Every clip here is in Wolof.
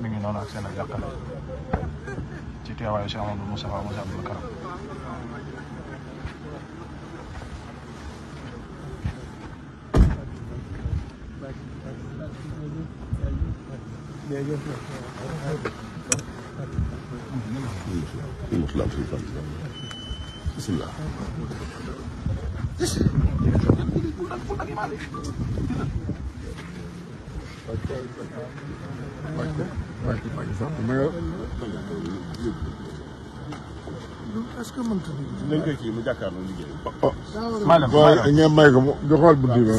mi ngi noonu ak seen ak jàppale ci teewaayu Cheikh Amadou Moustapha Moussa Abdoul Karam bismillah est-ce que mënta nañ koy kii mu jàkkaarloo liggéey. ngeen may ko di xool bunti bi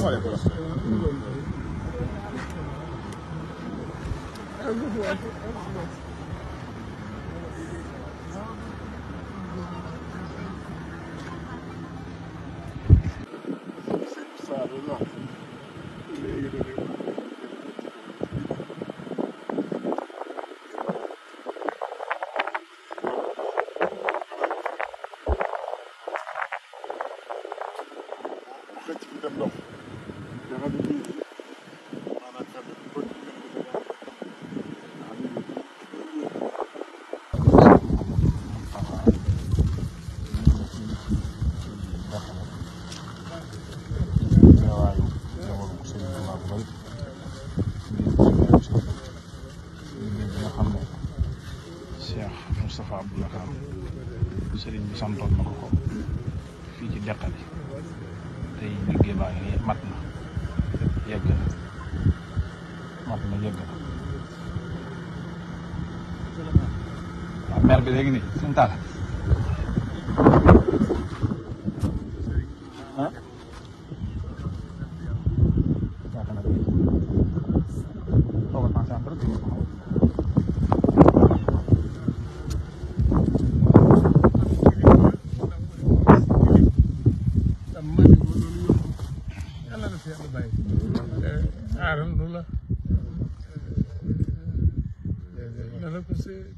Moustapha Abdoul Karam sëriñ bi santoon na ko fii ci Deqali tey liggéey baa ngi mat na yegg na yegg na waaw maire bi léegi nii suñu taal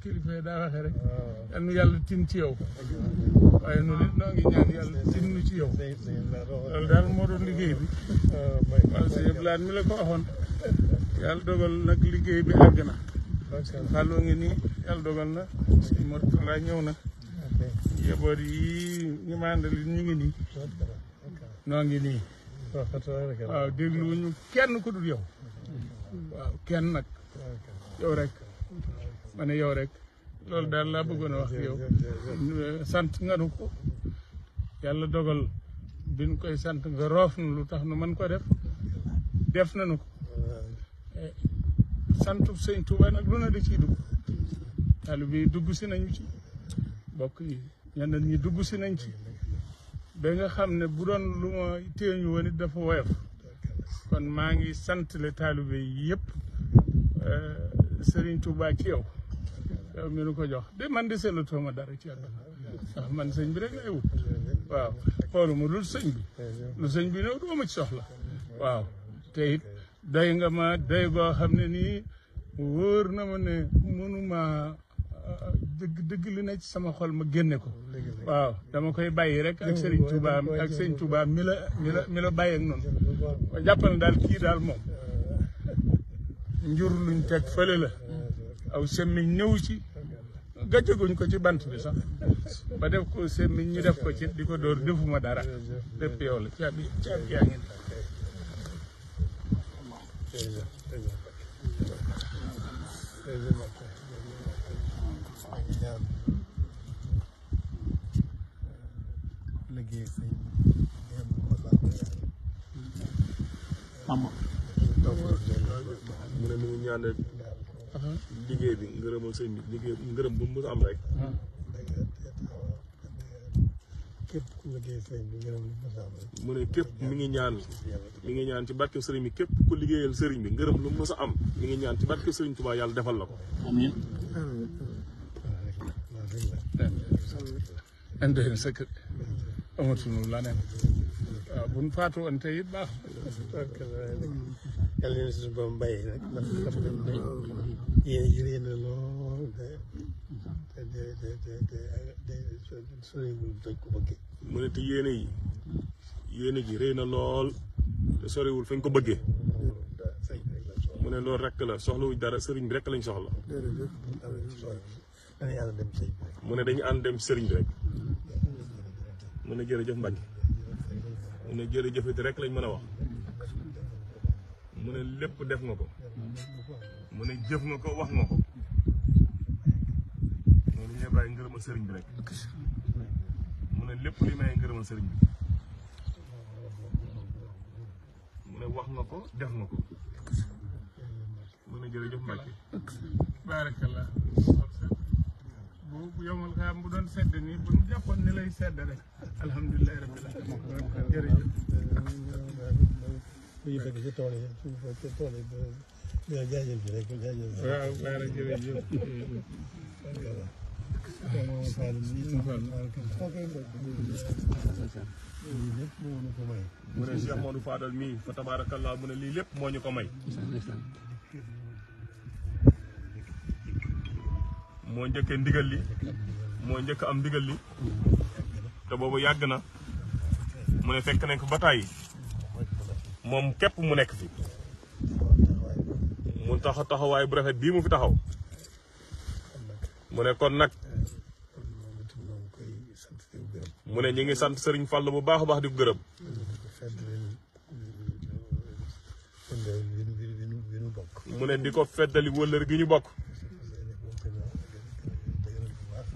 kilifa daa waxee rek yal na yàlla tin ci yow waaye noonu it noo ngi ñaan yàlla tin nu ci yow loolu daal moo doon liggéey bi waaw sëñ Abdoulaye mi la ko waxoon yàlla dogal nag liggéey bi àgg na xàlloo ngi nii yàlla dogal na sëñ Mourtala ñëw na yaboot yi ñu mandal ñu ngi nii noo ngi nii waaw dégluwuñu kenn ku dul yow waaw kenn nag yow rek ma ne yow rek loolu daal laa bëggoon a wax yow sant nga nu ko yàlla dogal biñ koy sant nga roof nu lu tax nu mën ko def nañu ko sant sëñ Touba nag lu na da ciy dugg taalibe yi dugg si nañu ci bokk yi ñenn ñi dugg si nañ ci ba nga xam ne bu doon lu ma téeñu woon it dafa woyof kon maa ngi sant le taalibe yi yëpp Serigne Touba ci yow mi nu ko jox de man de seetlatoo ma dara ci àdduna waaw man sëñ bi rek lay wut waaw xooluma lu sëñ bi lu sëñ bi ñëw doo ma ci soxla waaw te it doy nga ma doy goo xam ne nii wóor na ma ne mënuma dëgg li ne ci sama xol ma génne ko waaw dama koy bàyyi rek ak Serigne Touba ak sëñ Touba mi la bàyyi ak noonu jàppal daal kii daal moom njur luñ teg fële la aw semmiñ ñëw ci gàcceguñ ko ci bant bi sax ba def ko semmiñ ñu def ko ci di ko dóor defuma dara lépp yow la caabi yaa ngi mu ne mi ngi ñaan liggéey bi ngërëmal sëñ bi liggéey ngërëm bu mu am rek képp ku liggéey sëriñ bi ngërëm lu mës a am rek mu ne képp mi ngi ñaan ci barke sëriñ bi képp ku liggéeyal sëriñ bi ngërëm lu mës a am mi ngi ñaan ci barke sëriñ Touba yàlla defal la ko amiin ande na sëkk amatuñu la neen waaw buñ faatu woon tey it baax yàlla leen suñu borom bàyyi rek ndax xam ne yéen yi réy na lool te soriwul fañ ko bëggee mu ne te yéene ji réy na lool te soriwul fañ ko bëggee mu ne loolu rek la soxlawuñ dara sëriñ bi rek lañ soxla dañuy ànd dem sëriñ bi rek mu ne dañu ànd dem sëriñ bi rek mu ne jërëjëf Mbacke mu ne jërëjëfati rek lañ mën a wax mu ne lépp def nga ko mu ne jëf nga ko wax nga ko mu ne ñuy bàyyi ngërëmal sëriñ bi rek mu ne lépp li may ngërëmal sëriñ bi mu ne wax nga ko def nga ko mu ne jërëjëf Mbacke baarakallah bu yomal xam bu doon sedd nii bu ñu jàppoon ni lay sedd rek alhamdulilah rabbil alamin jërëjëf bu ñu fekk ci tool yi suñu fekk ci tool yi dina jaajël bi rek jaajël bi waaw baara jërëjëf mu ne Cheikh Modou Fadal mii fa tabarakallah mu ne lii lépp moo ñu ko may moo njëkkee ndigal li moo njëkk am ndigal li te boobu yàgg na mu ne fekk nañ ko ba tàyyi moom képp mu nekk fi mu taxawaay bu rafet bii mu fi taxaw mu ne kon nag mu ne ñu ngi sant Serigne Fall bu baax a baax di ko gërëm mu ne di ko feddali wëllër gi ñu bokk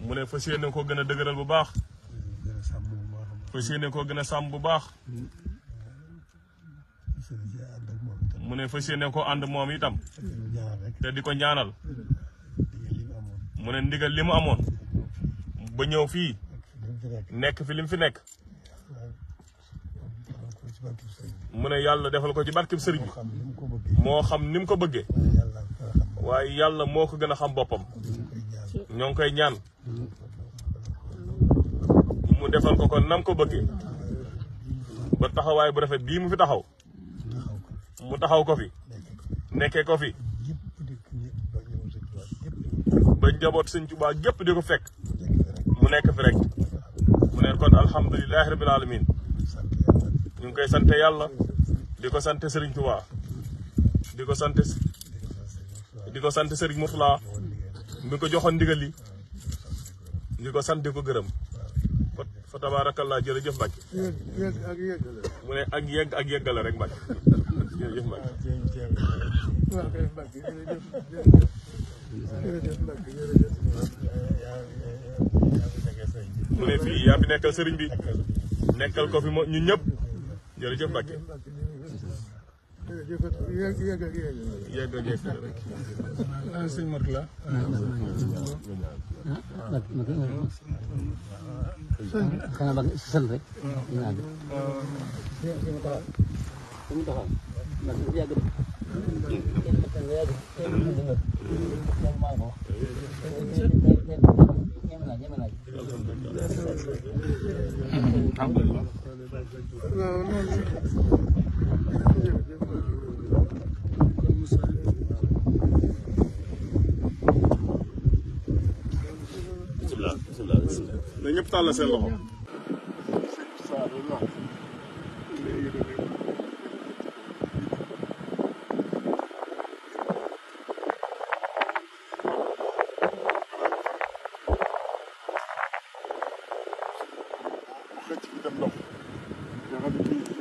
mu ne fas yéene koo gën a dëgëral bu baax fas yéene koo gën a sàmm bu baax mu ne fas yéene koo ànd moom itam te di ko ñaanal mu ne ndigal li mu amoon ba ñëw fii nekk fi lim fi nekk mu ne yàlla defal ko ci barkeb sëriñ bi moo xam ni mu ko bëggee waaye yàlla moo ko gën a xam boppam ñoo ngi koy ñaan mu defal ko nam ko bëggee ba taxawaay bu rafet bii mu fi taxaw mu taxaw ko fi nekkee ko fi ba njaboot Sëñ Tuubaa gépp di ko fekk mu nekk fi rek mu ne kon alhamdulilahi rabbil alamin ñu ngi koy sante yàlla di ko sante Sëriñ Tuubaa di ko sante Sëriñ Murtala mi ko joxoon ndigal li di ko sant di ko gërëm fa tabarakallah jërëjëf Mbacke mu ne ak yeggale rek Mbacke jërëjëf Mbacke mu ne fii yaa fi nekkal sëriñ bi nekkal ko fi ñun ñëpp jërëjëf Mbacke yegg rek sëñ Murtala xanaa ba sant rek. alhamdulilah. na ñëpp tàllal seen loxo. xëcc bi dem ndox nga xam ne